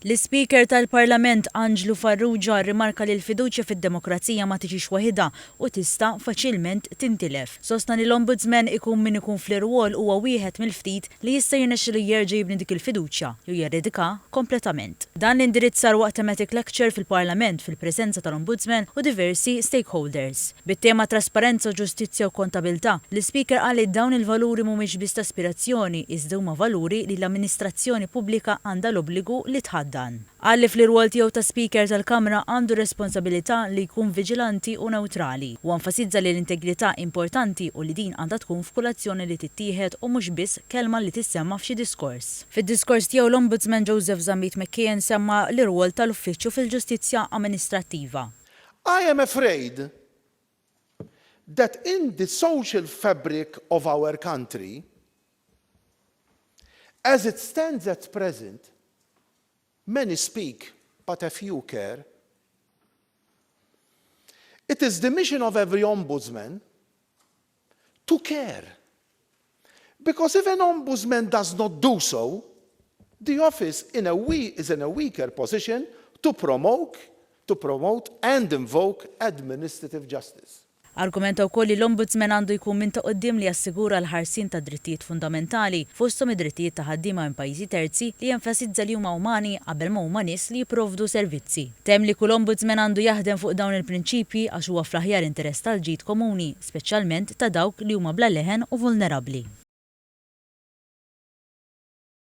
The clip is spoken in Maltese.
L-Ispeaker tal-Parlament Anġlu Farrugia rrimarka li l-fiduċja fid-demokrazija ma tiġix waħidha u tista' faċilment tintilef. Sostna li l-Ombudsman ikun min ikun fl-irwol huwa wieħed mill-ftit li jista' jirnexxilu jerġa' jibni dik il-fiduċja jew jeradikaha kompletament. Dan l-indirizz sar waqt thematic lecture fil-Parlament fil-preżenza tal-Ombudsman u diversi stakeholders. Bit-tema Trasparenza, Ġustizzja u Kontabilità, l-Ispeaker qal li dawn il-valuri mhumiex biss ta' aspirazzjoni iżda huma valuri li l-amministrazzjoni pubblika għandha l-obbligu li tħaddan. Qal li fl-irwol tiegħu ta' Speaker tal-Kamra għandu r-responsabilità li jkun viġilanti u newtrali. Huwa enfasizza li l-integrità hi importanti u li din għandha tkun f'kull azzjoni li tittieħed u mhux biss kelma li tissemma f'xi diskors. Fid-diskors tiegħu l-Ombudsman Joseph Zammit McKeon semma l-irwol tal-Uffiċċju fil-ġustizzja amministrattiva. I am afraid that in the social fabric of our country, as it stands at present, many speak but a few care. It is the mission of every ombudsman to care. Because if an ombudsman does not do so, the office in a we is in a weaker position to promote, to promote and invoke administrative justice. Argumenta wkoll li l-Ombudsman għandu jkun minn ta' quddiem li jassigura l-ħarsien tad-drittijiet fundamentali, fosthom id-drittijiet ta' ħaddiema minn pajjiżi terzi li jenfasizza li huma umani qabel ma huma nies li jipprovdu servizzi. Temm li kull Ombudsman għandu jaħdem fuq dawn il-prinċipji għax huwa fl-aħjar interess tal-ġid komuni, speċjalment ta' dawk li huma bla leħen u vulnerabbli.